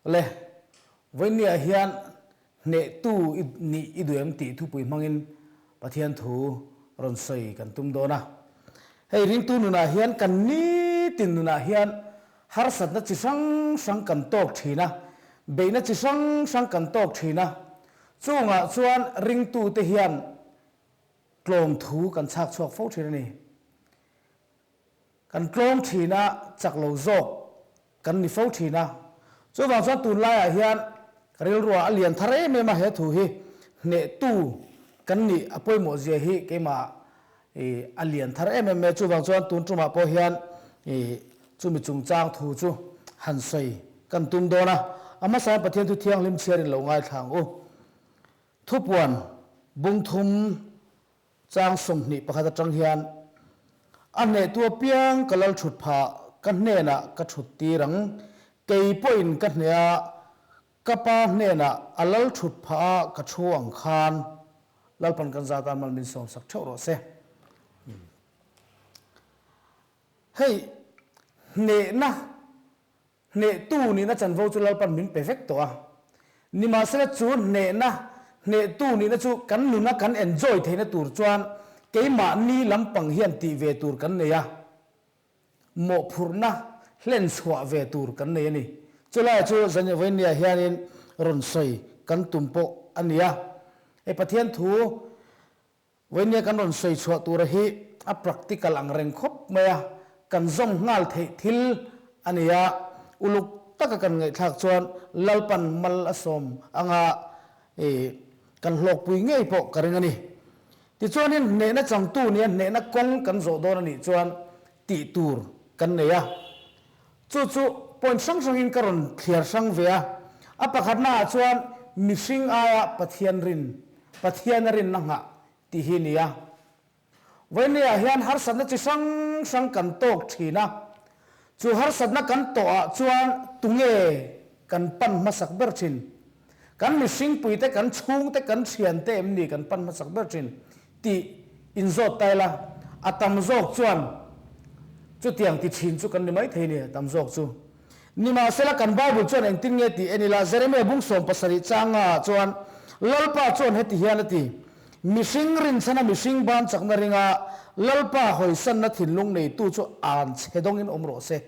Le, vawiinniah hian hnehtu i nih i duh em tih thupui hmangin Pathian thu rawn sawi kan tum dawn a. Hei ringtu nunah hian kan nitin nunah hian harsatna chi hrang hrang kan tawk thin a, beihna chi hrang hrang kan tawk thin a. Chungah chuan ringtute hian tlawm thu kan chhak chhuak fo thin a ni. Kan tlawm thin a, chak lo zawk kan ni fo thin a. Chuvang chuan tunlaiah hian ka rilruah a lian thar em em a, he thu hi hnehtu kan nih a pawimawh zia hi keimah a lian thar em em mai a. Chuvang chuan tun tumah pawh hian chumi chungchang thu chu han sawi kan tum dawn a. A hmasa hian Pathian thu thianghlim chhiarin lo ngaithla ang u. Thupuan bungthum Chang 21 atang hian, A hnehtu apiang ka lal thut phah, ka hnenah ka thut tir ang, kei pawhin ka hneh a, ka pa hnenah a lal thut phah a ka thu ang khan Lalpan kan zat a mal min sawmsak theuh rawh se. Hei hnehna Hnehtu nihna chanvo chu Lalpan min pe vek tawh a. Nimahsela chu hnehna, hnehtu nihna chu kan nuna kan enjoy theihna tur chuan keimahni lampang hian tih ve tur kan nei a, mawhphurhna hlen chhuah ve tur kan nei a ni. Chulaiah chu Zanyavawinia hianin rawn sawi kan tum pawh a ni a. Hei Pathian thu Vawinia kan rawn sawi chhuah tura hi a practical ang reng khawp mai a, kan zawm nghal theih thil a ni a, uluk taka kan ngaihthlak chuan Lalpan mal a sawm anga i kan hlawkpui ngei pawh ka ring a ni. Tichuanin hnehna changtu nia hnehna kawng kan zawh dawn a nih chuan tih tur kan nei a, chu chu point hrang hrangin ka rawn thliar hrang ve a, a pakhatnaah chuan mihring aia Pathian rin Pathian a rinna nghah tih hi nia. Vawinia hian harsatna chi hrang hrang kan tawk thin a, chu harsatna kan tawhah chuan tunge kan pan hmasak ber thin? Kan mihringpuite, kan chhungte, kan thiante em ni kan pan hmasak ber thin tih inzawt ta ila, a tam zawk chuan chutiang ti thin chu kan ni maithei ni, a tam zawk chu. Nimahsela, kan Bible chuan engtin nge tih en ila, Jeremia bung 70 changa ah chuan Lalpa chuan heti hian a ti, Mihring rinchhana mihring ban chakna ringa Lalpa hawisanna thinlung neitu chu an chhe dawngin awm rawh se,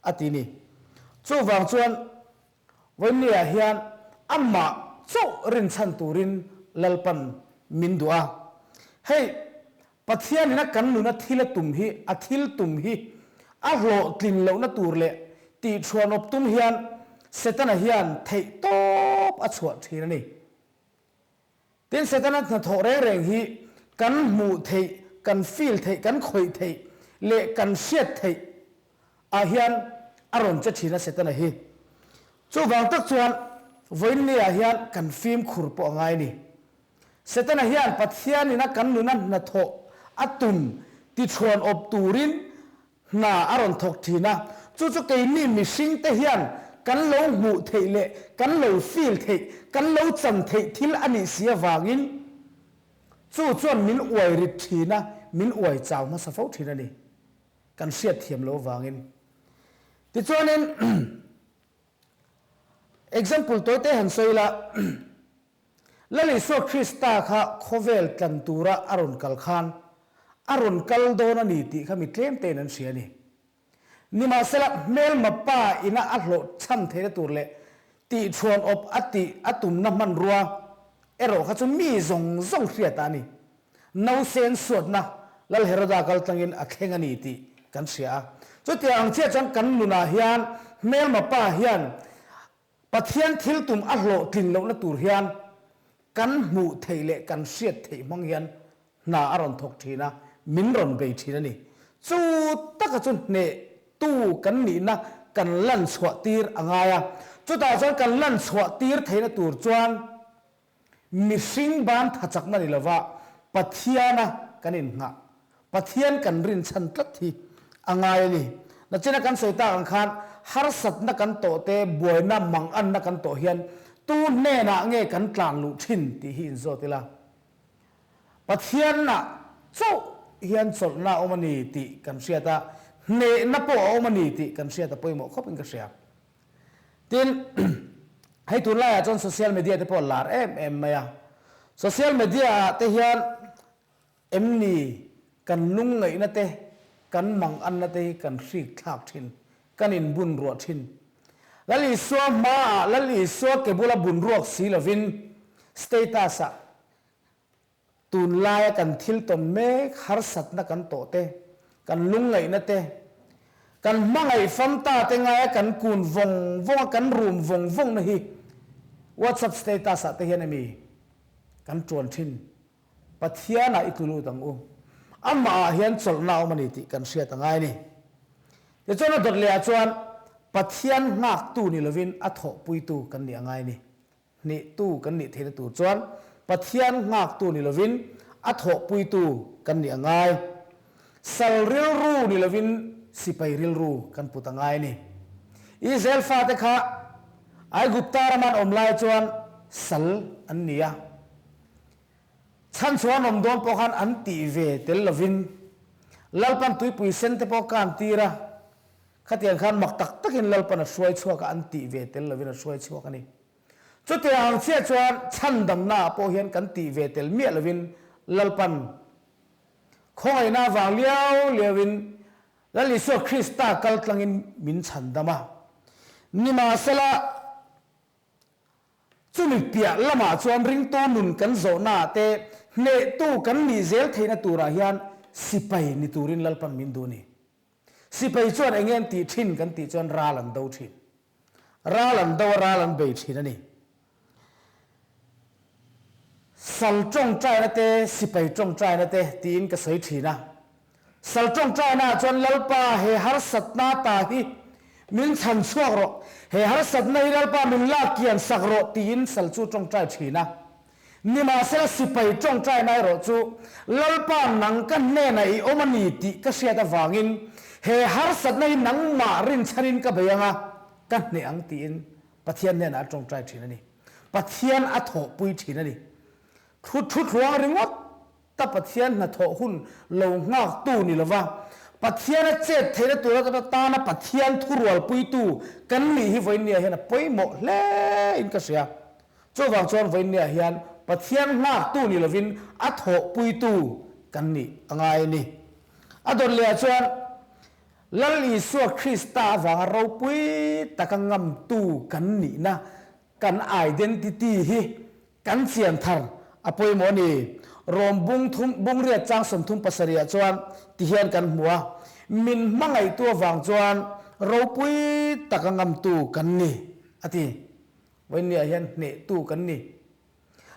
a ti ni. Chuvang chuan Vawinia hian amah chauh rinchhan turin Lalpan min duh a. Hei Pathianin a kan nuna thil a tum hi, a thil tum hi a hlawhtlin lohna tur leh tihchhuanawp tum hian Setana hian theih tawp a chhuah thin a ni. Tin, Setana hnathawh reng reng hi kan hmuh theih, kan feel theih, kan khawih theih leh kan hriat theih ah hian a rawn che thin a Setana hi. Chuvang tak chuan vawiinni ah hian kan fimkhur pawh a ngai a ni. Setana hian Pathianin a kan nuna hnathawh a tum tichhuan awp turin hna a rawn thawk thin a, chu chu keini mihringte hian kan lo hmuh theih leh kan lo feel theih, kan lo chan theih thil a nih si avangin chu chuan min uai rit thin a, min uai chau hmasa fo thin a ni, kan hriat thiam lo avangin. Tichuanin example tawite han sawi ila. Lal Isua Krista kha khawvel tlan tura a rawn kal khan a rawn kal dawn a ni tih kha mi tlem tein an hria a ni. Nimahsela, hmelma pa ina a hlawh chhan theihna tur leh tihchhuan awp a tih a tumna hmanrua erawh kha chu mi zawng zawng hriat a ni. Nausen suatna Lal Heroda kal tlangin a thleng a ni tih kan hria a. Chutiang ang chiah chuan kan nunah hian hmelma pa hian Pathian thil tum a hlawhtlin lohna tur hian kan hmuh theih leh kan hriat theih hmang hian hna a rawn thawk thin a, min rawn bei thin a ni. Chu taka chu hnehtu kan nihna kan lan chhuah tir a ngai a, chutah chuan kan lan chhuah tir theihna tur chuan Mihring ban tha chakna ni lova Pathiana kan innghah, Pathian kan rinchhan tlat hi a ngai a ni. Nachina kan sawi tak ang khan harsatna kan tawh te, buaina manganna kan tawh hian tu hnenah nge kan tlan luh thin tih hi inzawt ila. Pathianah chauh hian chawlhna a awm a ni tih kan hriat a, hnehna pawh a awm a ni tih kan hriat a pawimawh khawpin ka hria. Tin. Hei tunlaiah chuan social media te pawh a lar em em mai a. Social media ah te hian em ni kan lungngaihna te, kan manganna te hi kan hrik thlak thin, kan inbun ruah thin. Lal Isua hmaah Lal Isua ke bula bun ruak si lovin status ah Tunlaia kan thil tawn mek harsatna kan tawh te, kan lungngaihna te, kan hmangaih fam ta te ngaia kan kun vawng vawng a kan rum vawng vawng na hi WhatsApp status ah te hian emi kan tuan thin. Pathian ah i tlu lut ang u. Amah ah hian chawlhna a awm a ni tih kan hriat a ngai a ni. Tichuan a dawt leh ah chuan Pathian nghaktu ni lovin a thawhpuitu kan nih a ngai a ni. Hnehtu kan nih theihna tur chuan Pathian nghaktu ni lovin a thawhpuitu kan nih a ngai. Sal rilru ni lovin sipai rilru kan put a ngai a ni. Israel fate kha Aigupta rama an awm lai chuan sal an ni a. Chhanchhuah an awm dawn pawh khan an tih ve tel lovin Lalpan tuipui sen te pawh kan tir a. Khatiang khan mak tak takin Lalpan a hruai chhuak a, an tih ve tel lovin a hruai chhuak a ni. Chutiang ang chiah chuan chhandamna ah pawh hian kan tih ve tel miah lovin Lalpan khawngaihna avang liau liauin Lal Isua Krista kal tlangin min chhandam a. Nimahsela, chumi piah lamah chuan ringtu nun kan zawhna ah te hnehtu kan nih zel theihna turah hian sipai ni turin Lalpan min duh a ni. Sipai chuan eng nge an tih thin kan tih chuan ral an do thin. Ral an do a, ral an bei thin a ni. Sal tawngtaina te, sipai tawngtaina te tiin ka sawi thin a. Sal tawngtaina ah chuan Lalpa he harsatna ta hi min chhan chhuak rawh, he harsatna hi Lalpa min lak kian sak rawh tiin sal chu tawngtai thin a. Nimahsela sipai tawngtaina erawh chu Lalpa nang ka hnenah i awm a ni tih ka hriat avangin he harsatna hi nangmah rinchhanin ka bei anga ka hneh ang tiin Pathian hnenah a tawngtai thin a ni. Pathian a thawhpui thin a ni. Thu thluang ringawt ta Pathian hnathawh hun lo nghaktu ni lova Pathian a chet theihna tura tana Pathian thurualpuitu kan nih hi vawiinniah hian a pawimawh hle in ka hria. Chuvang chuan vawiinniah hian Pathian nghaktu ni lovin a thawhpuitu kan nih a ngai a ni. A dawt lehah chuan Lal Isua Krista avanga ropui taka ngamtu kan nihna kan identity hi kan chian thar a pawimawh a ni. Rom bung thum bung riat chang 37 ah chuan ti hian kan hmu a, Min hmangaihtu avang chuan ropui taka ngamtu kan ni a ti. Vawinia hian hnehtu kan ni.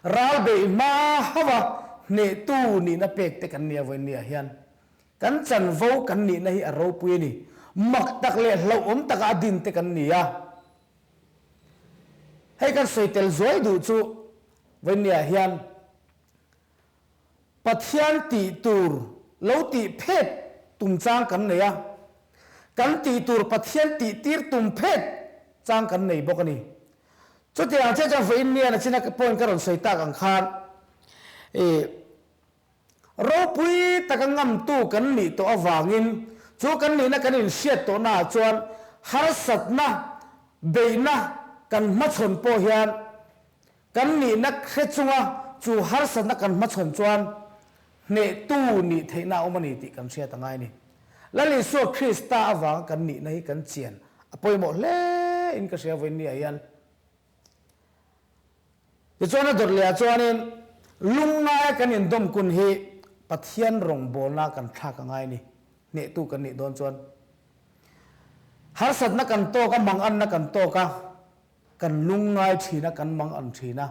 Ral beih hma hauha hnehtu nihna pek te kan ni a vawinia hian. Kan chanvo kan nihna hi a ropui a ni. Mak tak leh hlauhawm taka a din te kan ni a. Hei kan sawi tel zuai duh chu vawinia hian Pathian tih tur lo tih phet tum chang kan nei a, kan tih tur Pathian tih tir tum phet chang kan nei bawk a ni. Chutiang chiah chuan vawiin nian a china point ka rawn sawi tak ang khan i ropui taka ngamtu kan nih tawh avangin chu kan nihna kan inhriat tawhnaah chuan harsatna beihna kan hmachhawn pawh hian Kan nihna hre chunga chu harsatna kan hmachhawn chuan hnehtu nih theihna a awm a ni tih kan hriat a ngai a ni. Lal Isua Krista avanga kan nihna hi kan chian a pawimawh hle in ka hria vawiinniah hian. Tichuan a dawt lehah chuanin lungngaia kan indawm kun hi Pathian rawngbawlna kan thlak a ngai a ni, hnehtu kan nih dawn chuan. Harsatna kan tawk a, manganna kan tawk a, Kan lungngai thin a, kan mang ang thin a.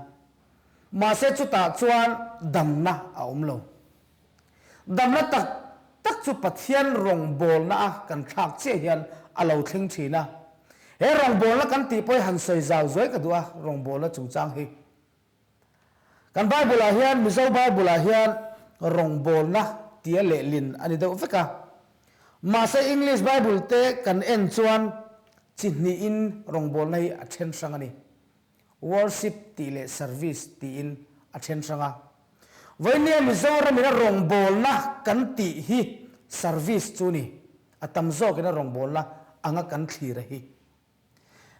Mahse chutah chuan damna a awm lo. Damna tak tak chu Pathian rawngbawlna a kan thlak chiah hian a lo thleng thin a. He rawngbawlna kan tih pawh hi han sawi zau zuai ka duh a, rawngbawlna chungchang hi. Kan Bible-ah hian, Mizo Bible-ah hian rawngbawlna tia lehlin a ni deuh vek a. Mahse English Bible te kan en chuan chi hnihin rawngbawlna hi a then hrang a ni. Worship tih leh service tiin a then hrang a. Vawinia Mizoramin a rawngbawlna kan tih hi service chu ni, a tam zawkin a rawngbawlna anga kan thlir a hi.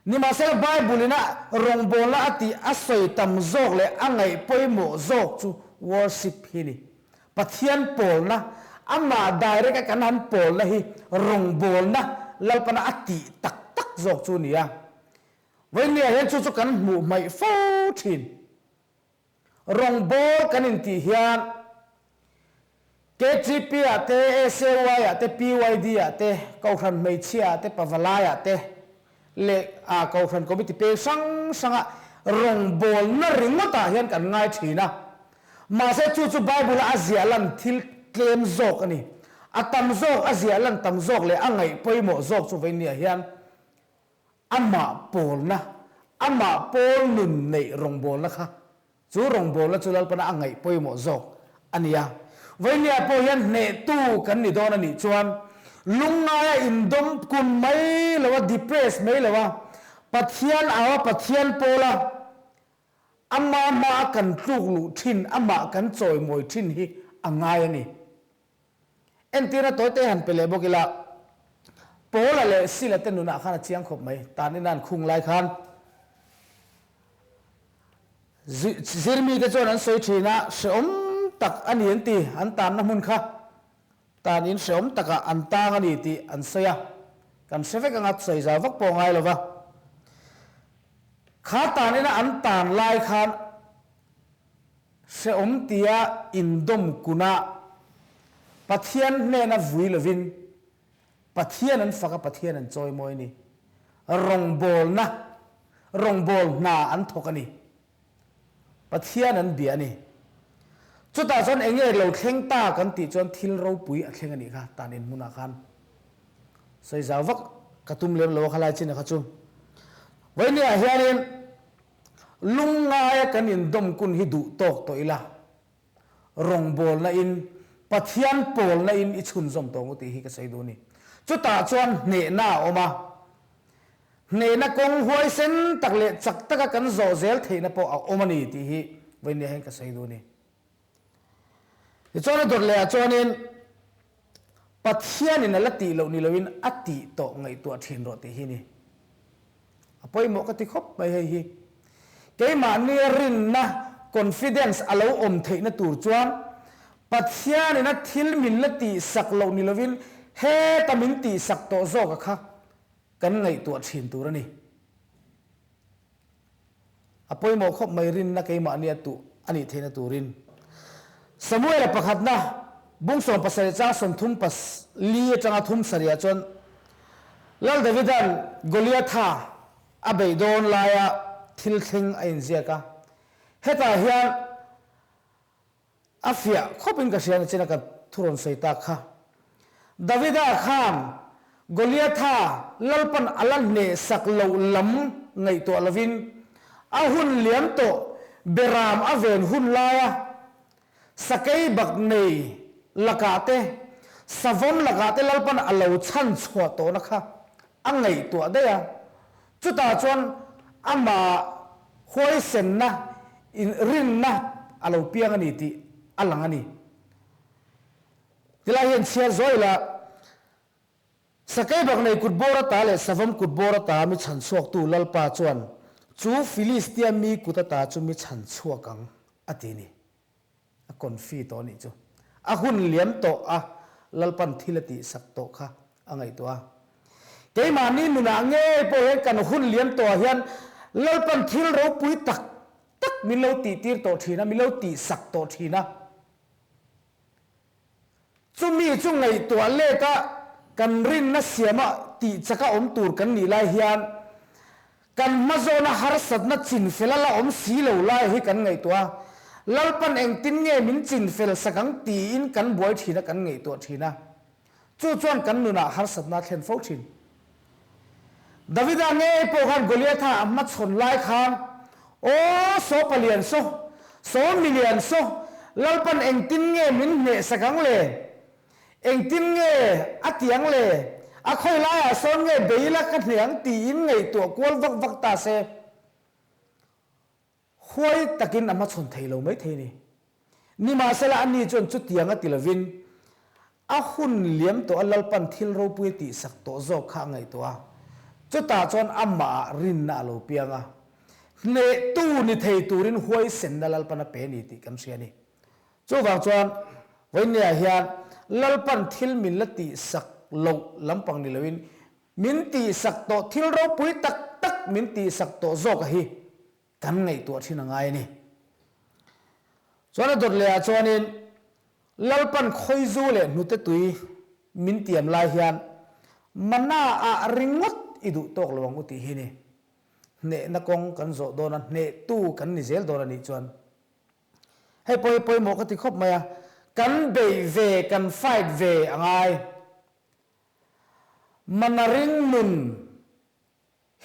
Nimahsela Bible-in a rawngbawlna a tih a sawi tam zawk leh a ngaih pawimawh zawk chu worship hi ni. Pathian pawlna, amah direct a kan han pawlna hi rawngbawlna Lalpana a tih tak tak zawk chu ni a. Vawinia hian chu chu kan hmuh hmaih fo thin. Rawngbâwl kan intih hian KTP-ah te, SAY-ah te, PYD-ah te, Kohhran Hmeichhia-ah te, Pavalai-ah te leh ah Kohhran Committee peng hrang hranga rawngbâwlna ringawtah hian kan ngai thin a. Mahse chu chu Bible-a a ziah lan thil tlem zawk a ni. A tam zawk, a ziah lan tam zawk leh a ngaih pawimawh zawk chu vawinia hian Amah pawlna, amah pawl nun neih rawngbawlna kha, chu rawngbawlna chu Lalpana a ngaih pawimawh zawk a ni a. Vawinia pawh hian hnehtu kan ni dawn a nih chuan lungngaia indawm kun mai lo a, depress mai lo a, Pathian au a, Pathian pawla ama hmaa kan tluk luh thin, amah kan chawimawi thin hi a ngai a ni. Entirna tawite han pe leh bawk ila, Paula leh Sila te nunah khan a chiang khawp mai. Tan ina an khung lai khan zirmite chuan an sawi thin a, hrehawm tak a ni an ti, an tanna hmun kha tan in hrehawm takah an tang a ni tih an sawi a, kan hre vek anga sawi zau vak pawh a ngai lo va. Kha tan ina an tan lai khan Hrehawm tia indawm kunah Pathian hnena vui lovin Pathian an fak a, Pathian an chawimawi a ni. Rawngbawlna, rawngbâwl hna an thawk a ni. Pathian an bia a ni. Chutah chuan eng nge lo thleng ta kan tih chuan thil ropui a thleng a nih kha, tan in hmunah khan. Sawi zau vak ka tum lem lo a khalai chin a kha chu. Vawinia hianin Lungngaia kan indawm kun hi duh tawk tawh ila, rawngbawlna in, Pathian pawlna in i chhunzawm tawh ang u tih hi ka sawi duh a ni. Chutah chuan hnehna a awm a, hnehna kawng huaisen tak leh chak taka kan zawh zel theihna pawh a awm a ni tih hi vawinia hian ka sawi duh a ni. Tichuan a dawt lehah chuanin Pathianin a la tih loh ni loin a tih tawh ngaihtuah thin rawh tih hi ni. A pawimawh ka ti khawp mai hei hi. Keimahnia rinna, confidence, a lo awm theihna tur chuan Pathianin a thil min la tihsak loh ni loin heta min tihsak tawh zawka kha kan ngaihtuah thin tur a ni. A pawimawh khawp mai rinna keimahnia tuh a nih theihna turin. Samuela pakhatna bung 17 chang 30 pas li atanga thum sarihah chuan Lal Davida'n Goliatha a beih dawn laia thil thleng a inziak a. Hetah hian A fiah khawpin ka hria nachina ka thu rawn sawi tak kha. Davida khan Goliatha Lalpan a la hnehsak loh lam ngaihtuah lovin a hun liam tawh beram a ven hun laia sakei bak nei lakah te savawm lakah te Lalpan a lo chhan chhuah tawhna kha a ngaihtuah daih a. Chutah chuan amah huaisenna in rinna a lo piang a ni tih a lang a ni. Tilai hian chhiar zuai la, Sakeibak nei kut bawr ata leh Savawm kut bawr ata mi chhan chhuaktu Lalpa chuan chu Filistia mi kut ata chu mi chhan chhuak ang a ti ni. A confi tawh anih chu. A hun liam tawh a, Lalpan thil a tih sak tawh kha a ngaihtuah a. Keimahni nunah ngei pawh hian kan hun liam tawhah hian Lalpan thil ropui tak tak min lo tihtir tawh thin a, min lo tihsak tawh thin a. Chumi chu ngaihtuah let a kan rinna siama tih chaka awm tur kan nih lai hian kan hmazawna harsatna chinfel a la awm si lo lai hi kan ngaihtuah a, Lalpan engtin nge min chinfel sak ang tiin kan buai thin a kan ngaihtuah thin a, chu chuan kan nunah harsatna a thlen fo thin. Davida ngei pawh khan Goliatha a hmachhawn lai khan, Aw, saw palian saw, saw milian saw, Lalpan engtin nge min hnehsak ang le? Engtin nge a ti ang le? A khawi laiah sawn nge bei ila ka hneh ang tiin ngaihtuah kual vak vak ta se. Huai takin a hmachhawn thei lo mai thei ni. Nimahsela ani chuan chutiang a ti lovin a hun liam tawh a Lalpan thil ropui a tihsak tawh zawk kha a ngaihtuah a. Chutah chuan amahah rinna a lo piang a, hnehtu ni thei turin huaisenna Lalpan a pe a ni tih kan hria a ni. Chuvang chuan vawinia hian Lalpan thil min la tihsak loh lampang ni loin min tihsak tawh thil ropui tak tak min tihsak tawh zawk a hi kan ngaihtuah thin a ngai a ni. Chuan a dawt lehah chuanin Lalpan khawizu leh hnute tui min tiam lai hian mana ah ringawt i duh tawk lo ang u tih hi ni. Hnehna kawng kan zawh dawn a, hnehtu kan ni zel dawn a nih chuan Hei pawh hi pawimawh ka ti khawp mai a, kan beih ve, kan fight ve a ngai. Manaring nun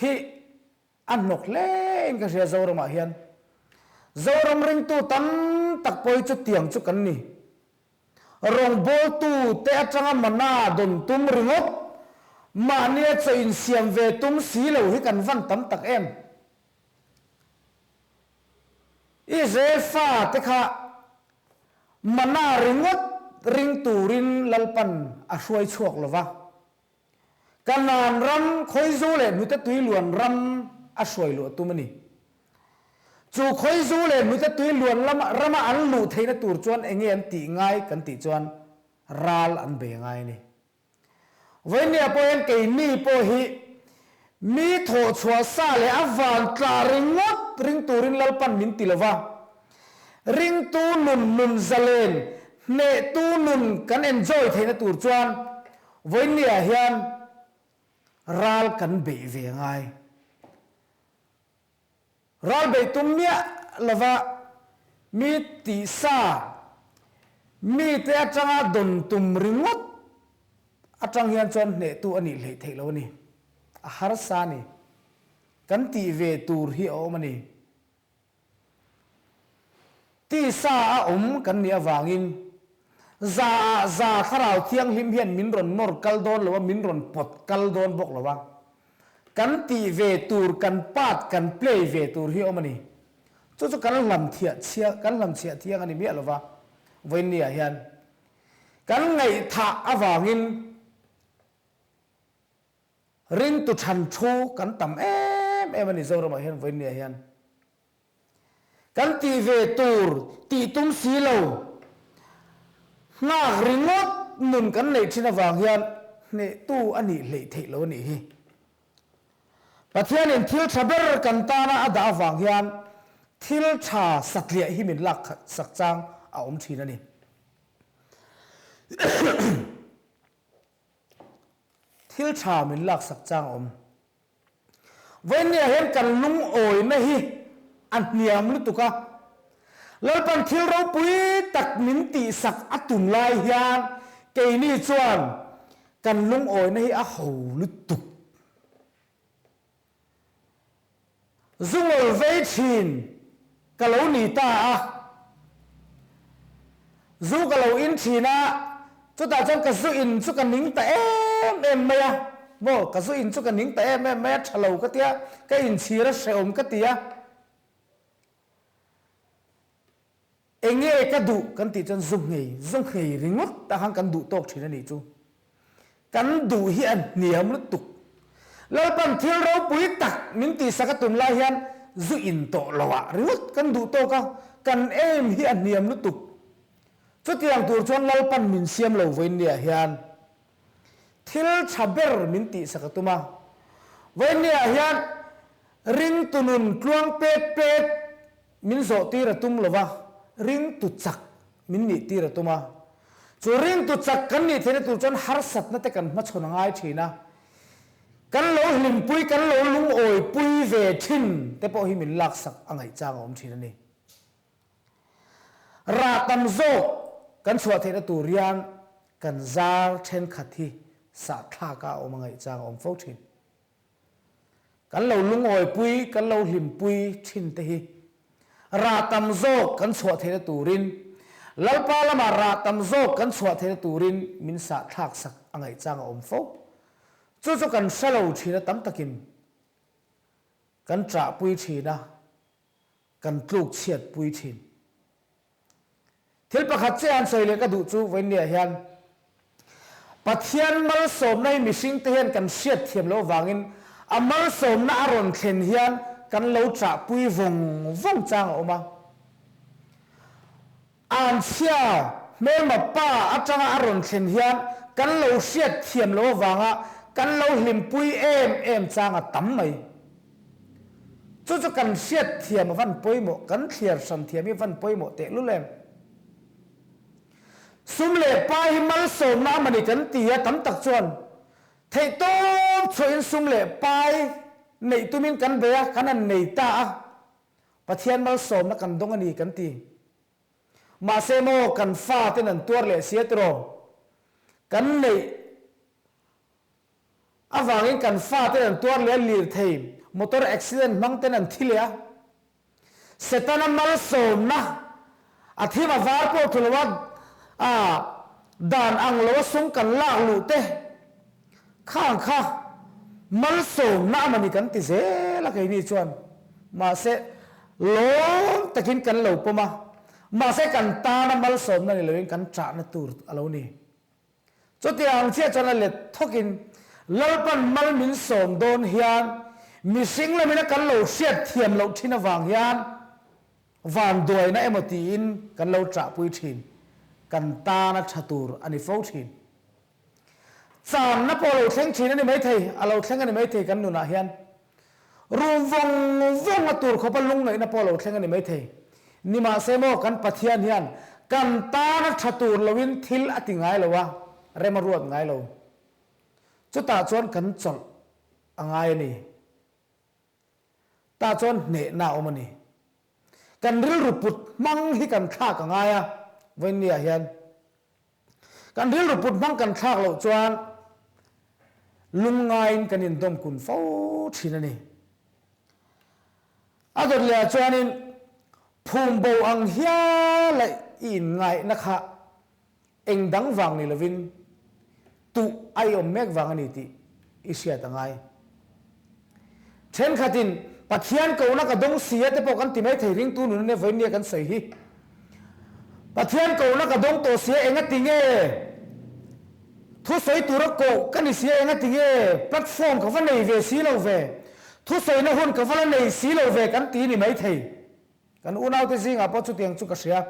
hi a hnawk hle in ka hria Zoramah hian. Zoram ringtu tam tak pawh hi chutiang chu kan ni. Rawngbawltu te atanga mana dawn tum ringawt, mahnia chaw insiam ve tum si lo hi kan van tam tak em. Israel fate kha mana ringawt ring turin Lalpan a hruai chhuak lo va, Kanaan ram khawizu leh hnute tui luan ram a hruai luh a tum a ni. Chu khawizu leh hnute tui luan rama an luh theihna tur chuan enge an tih ngai kan tih chuan ral an bei ngai a ni. Vawinia pawh hian keini pawh hi mi thawhchhuah sa leh a van tla ringawt ring turin Lalpan min ti lova, ringtu nun nun zalen hnehtu nun kan enjoy theihna tur chuan vawinia hian ral kan beih ve ngai. Ral beih tum miah lova mi tihsa mite atanga dawn tum ringawt atang hian chuan hnehtu a nih hleih theih lo a ni. A harsa a ni. Kan tih ve tur hi a awm a ni. Tisa a awm kan nih avangin za ah za Thlarau Thianghlim hian min rawn nawr kal dawn lo a, min rawn pawt kal dawn bawk lo a. Kan tih ve tur, kan part kan play ve tur hi a awm a ni. Chu chu kan hlam thiah chhia, kan hlam chhiah thiang a ni miah lo va, vawiinniah hian kan ngaihthah avangin Ringtu chhan thu kan tam em em a ni Zoramah hian vawiinniah hian. Kan tih ve tur tih tum si lo nghak ringawt nun kan neih thin avang hian hnehtu a nih hleih theih lo a nih hi. Pathianin thil tha ber kan tana a dah avang hian thil tha satliah hi min lak sak chang a awm thin a ni. Thil tha min laksak chang a awm. Vawiinniah hian kan lungawina hi a hniam lutuk a, Lalpan thil ropui tak min tihsak a tum lai hian keini chuan kan lungawina hi a ho lutuk. Zungawl vei thin ka lo ni ta a, zu ka lo in thin a, chutah chuan ka zu in chu ka ning ta em em mai a, maw ka zu in chu ka ning ta em em mai a, tha lo ka tia, ka inchhir a hrehawm ka ti a. Enge ka duh kan tih chuan zu nghei, zu nghei ringawt ah khan kan duh tawk thin a nih chu. Kan duh hi a hniam lutuk. Lalpan thil ropui tak min tihsak a tum lai hian zu in tawh lo ah ringawt kan duh tawk a, kan aim hi a hniam lutuk. Chutiang tur chuan Lalpan min siam lo vawiinniah hian thil tha ber min tihsak a tum a. Vawiinniah hian ringtu nun tluang pet pet Min zawhtir a tum lova, ringtu chak min nihtir a tum a. Chu ringtu chak kan nih theihna tur chuan harsatna te kan hmachhawn a ngai thin a. Kan lo hlimpui, kan lo lungawipui ve thin te pawh hi min laksak a ngaihchang a awm thin a ni. Rah tam zawk kan chhuah theihna tur hian kan zar thenkhat hi sahthlak a awm a ngaihchang a awm fo thin. Kan lo lungawipui, kan lo hlimpui thin te hi rah tam zawk kan chhuah theihna turin, Lalpa lamah rah tam zawk kan chhuah theihna turin min sahthlak sak a ngaihchang a awm fo. Chu chu kan hre lo thin a tam takin kan ṭahpui thin a, kan tluk chhiatpui thin. Thil pakhat chiah an sawi leh ka duh chu vawiinniah hian Pathian malsawmna hi mihringte hian kan hriat thiam loh avangin A malsawmna a rawn thlen hian kan lo ṭahpui vawng vawng chang a awm a. Anchhia hmelma pa aṭanga a rawn thlen hian kan lo hriat thiam loh avanga kan lo hlimpui em em chang a tam mai. Chu chu kan hriat thiam a van pawimawh, kan thliar hran thiam hi a van pawimawh tehlul em. Sum leh pai hi malsawmna a mani kan ti a, tam tak chuan theihtawp chhuahin sum leh pai neih tumin kan bei a, kan han nei ta a, Pathian malsawmna kan dawng a ni kan ti. Mahse maw kan faten an tuar leh sia tiraw? Kan neih avangin kan faten an tuar leh a, lirthei, motor accident hmang ten an thi leh a. Setana malsawmna a thim a var pawh thu loa a dan ang loa sum kan lak luh te khang kha malsawmna a mani kan ti zel a keini chuan mahse lawm takin kan lo pawm a mahse kan tana malsawmna ni loin kan chahna tur a lo ni. Chutiang chiah chuan a let thawkin Lalpan mal min sawm dawn hian mihring lamina kan lo hriat thiam loh thin avang hian vanduaina emaw tiin kan lo ṭahpui thin, kan tana ṭha tur a ni fo thin. Channa pawh a lo thleng thin a ni maithei, a lo thleng a ni maithei kan nunah hian. Rum vawng vawng a tur khawpa lungngaihna pawh lo thleng a ni maithei. Nimahse maw kan Pathian hian kan tana tha tur loin thil a ti ngai lo a, rem a ruat ngai lo. Chutah chuan kan chawlh a ngai a ni. Tah chuan hnehna a awm a ni. Kan rilru put hmang hi kan thlak a ngai a, vawiinniah hian. Kan rilru put hmang kan thlak loh chuan lungngaiin kan indawm kun fo thin a ni. A dawt lehah chuanin phum bo ang hiala i inngaihna kha eng dang vang ni lovin tuh a i awm mek vang a ni tih i hriat a ngai. Thenkhatin, Pathian kohna ka dawng si a te pawh kan ti mai thei, ringtu nun ania vawiin nia kan sawi hi. Pathian kohna ka dawng tawh si a, enga ti nge? Thusawi tura koh ka ni si a, enga ti nge? Platform ka va nei ve si lo ve, thusawina hun ka va la nei si lo ve kan ti ni mai thei. Kan unaute zingah pawh chutiang chu ka hria.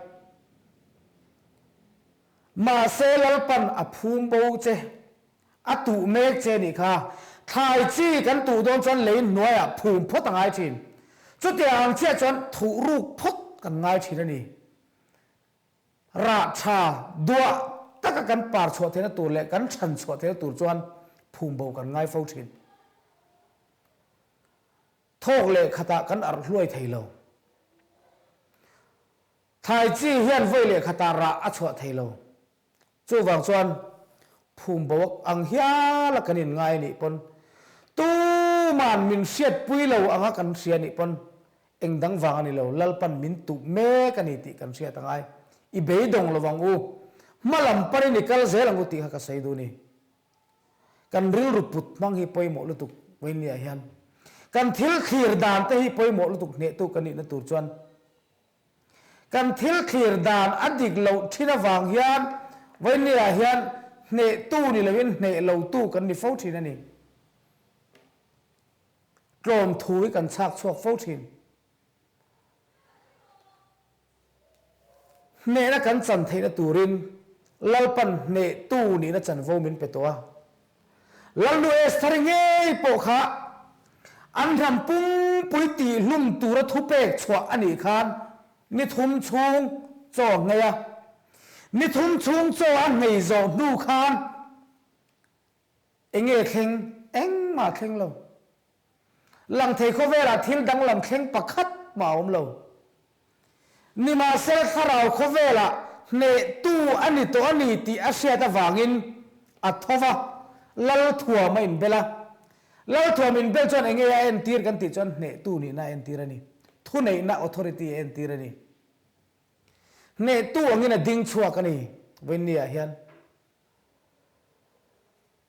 Mahse Lalpan a phum bo che. A tuh mek che nih kha. Thlai chi kan tuh dawn chuan lei hnuaiah phum phawt a ngai thin. Chutiang ang chiah chuan thuh ruk phawt kan ngai thin a ni. Rah tha duah taka kan par chhuah theihna tur leh kan chhan chhuah theihna tur chuan phum bo kan ngai fo thin. Thawk leh khatah kan arh hluai thei lo. Thlai chi hian vawi leh khatah rah a chhuah thei lo. Chuvang chuan phum boak ang hiala kan inngai anih pawn, tuman min hriatpui lo anga kan hria anih pawn eng dang vang a ni lo, Lalpan min tuh mek a ni tih kan hriat a ngai. I beidawng lo vang u, hma lam panin i kal zel ang u tih kha ka sawi duh a ni. Kan rilru put hmang hi pawimawh lutuk vawiinniah hian. Kan thil thlir dan te hi pawimawh lutuk hnehtu kan nihna tur chuan Kan thil thlir dan a dik loh thin avang hian vawiinniah hian hnehtu ni loin hneh lotu kan ni fo thin a ni. Tlawm thu hi kan chhak chhuak fo thin. Hnehna kan chan theihna turin Lalpan hnehtu nihna chanvo min pe tawh a. Lalnu Estheri ngei pawh kha an hnam pumpui tihhlum tura thupek chhuah a nih khan ni thum chhung chaw a nghei a. Ni thum chhung chaw a nghei zawh hnu khan enge thleng? Engmah a thleng lo. Langthei khawvelah thil danglam thleng pakhat mah a awm lo. Nimahsela thlarau khawvelah hnehtu a ni tawh a ni tih a hriat avangin a tho va, Lalthuam a inbel a. Lalthuam inbel chuan enge a entir kan tih chuan hnehtu nihna a entir a ni. Thuneihna, authority, a entir a ni. Hnehtu angin a ding chhuak a ni vawiinniah hian.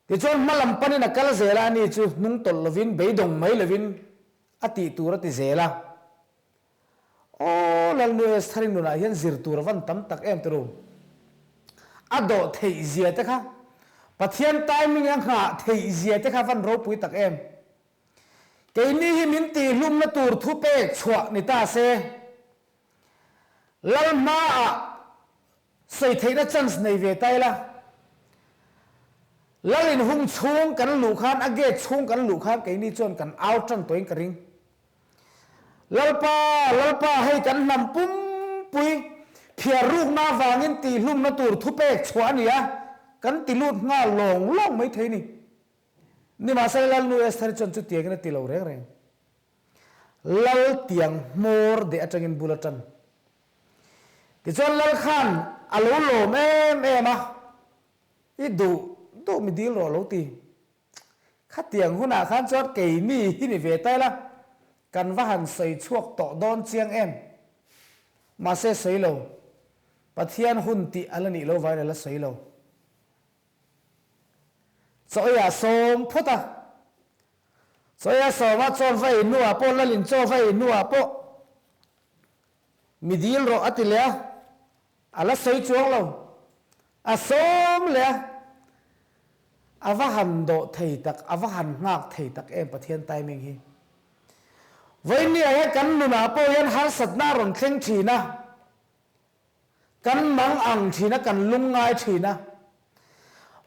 Tichuan hma lam panin a kal zel a, ani chu hnung tawlh lovin, beidawng mai lovin a tih tur a ti zel a. Aw Lalnu Estheri nunah hian zir tur a van tam tak em turu. A dawh theih zia te kha, Pathian timing a nghah theih zia te kha a van ropui tak em. Keini hi min tihhlumna tur thupek chhuah ni ta se, Lal hmaah sawi theihna chance nei ve ta ila, Lal inhung chhung kan luh khan, a gate chhung kan luh khan keini chuan kan au tan tawhin ka ring. Lalpa, Lalpa, hei kan hnam pumpui phiar rukna avangin tihhlumna tur thupek chhuah a ni a, kan ti lut nghal lawng lawng mai thei ni. Nimahsela Lalnu Esther chuan chutiangin a ti lo reng reng. Lal tiang hmawr deh atangin bul a tan. Tichuan Lal khan a lo lawm em em a, I duh duh mi dil rawh lo ti. Khatiang hunah khan chuan keini hi ni ve ta ila, kan va han sawi chhuak tawh dawn chiang em? Mahse sawi lo, Pathian hun tih a la nih lo vain a la sawi lo. Chaw eiah sawm phawt a, chaw eiah sawm a, chaw va ei hnuah pawh Lalin chaw va ei hnuah pawh mi dil rawh a ti leh a, a la sawi chuang lo, a sawm leh a, a va han dawh thei tak, a va han nghak thei tak em Pathian timing hi. Vawinia hian kan nunah pawh hian harsatna a rawn thleng thin a. Kan mang ang thin a, kan lung ngai thin a.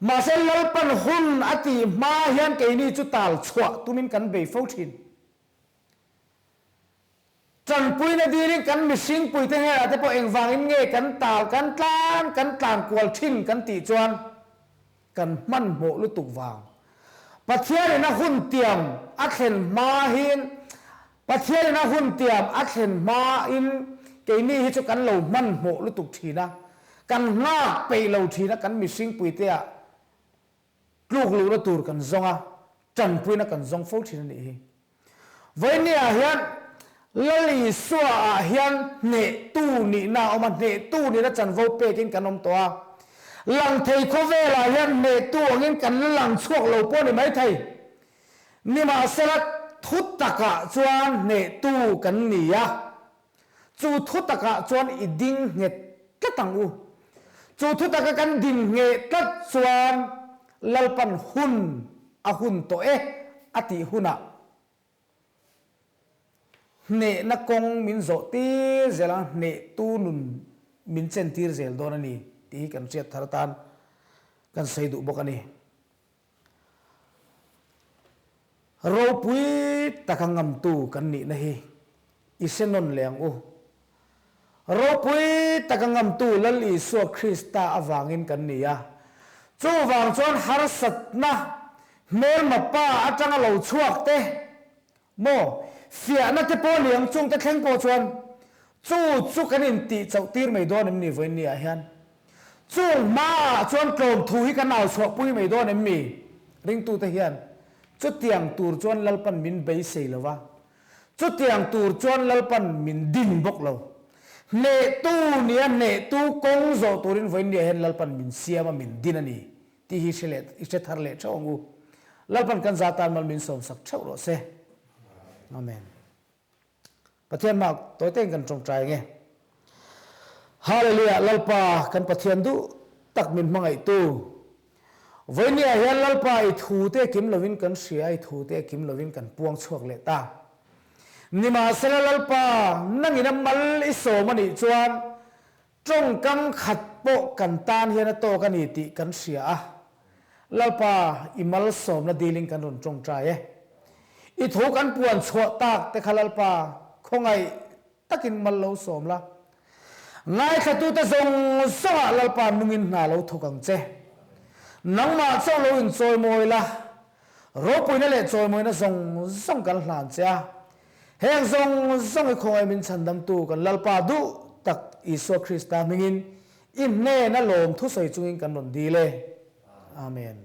Mahse Lalpan hun a tih hma hian keini chu tal chhuah tumin kan bei fo thin. Tanpuina dilin kan mihring puite hnenah te pawh engvangin nge kan tal kan tlan kan tlan kual thin kan tih chuan kan hmanhmawh lutuk vang. Pathianin a hun tiam a thlen hma hin Pathianin a hun tiam a thlen hmain keini hi chu kan lo hmanhmawh lutuk thin a, kan nghak peih lo thin a, kan mihring puitea tluk luhna tur kan zawng a, tanpuina kan zawng fo thin a nih hi. Vawinia hian Lal Isua ah hian hnehtu nihna a awm a, hnehtu nihna chanvo pekin kan awm tawh a. Lang thei khawvelah hian hnehtu angin kan la lang chhuak lo pawh a ni maithei. Nimahsela thu takah chuan hnehtu kan ni a, chu thu takah chuan i ding nghet tlat ang u. Chu thu taka kan ding ngheh tlat chuan Lalpan hun a hun tawh e a tih hunah hnehna kawng min zawh tir zel ang, hnehtu nun min chen tir zel dawn a ni tih hi kan hriat thar atan kan sawi duh bawk a ni. Ropui taka ngamtu kan nihna hi i hre nawn leh ang u. Ropui taka ngamtu Lal Isua Krista avangin kan ni a. Chuvang chuan harsatna hmelma pa atanga lo chhuak te, Maw? Fiahna te pawh ni ang chungte thleng pawh chuan chu chu kan intih chauh tir mai dawn em ni vawiin ah hian? Chung hmaah chuan tlawm thu hi kan au chhuahpui mai dawn em mi? Ringtute hian chutiang tur chuan Lalpan min beisei lo va, chutiang tur chuan Lalpan min din bawk lo. Hnehtu nia hnehtu kawng zawh turin vawiin ah hian Lalpan min siam a, min din a ni. Tih hi hre leh i hre thar leh theuh ang u. Lalpan kan za tan mal min sawmsak theuh rawh se. Amen. Pathian hma tawi tein kan tawngtai ang e. Hallelujah Lalpa kan Pathian duh tak min hmangaihtu. Vawinia hian Lalpa i thu te kim lovin kan hria i thu te kim lovin kan puang chhuak leh ta. Nimahsela Lalpa nangin a mal i sawm anih chuan Tawngkam khat pawh kan tan hian a tawk a ni tih kan hria a, Lalpa i malsawmna dilin kan rawn tawngtai e. I thu kan puan chhuah tak te kha Lalpa khawngaih takin mal lo sawm la. Ngaithlatute zawng zawngah Lalpa nungin hna lo thawk ang che. Nangmah chauh lo inchawimawi la, ropuina leh chawimawina zawng zawng kan hlan che a. Heng zawng zawng i khawngaih min chhandamtu kan Lalpa duh tak Isua Krista hmingin i hnena lawm thusawi chungin kan rawn dil e. Amen.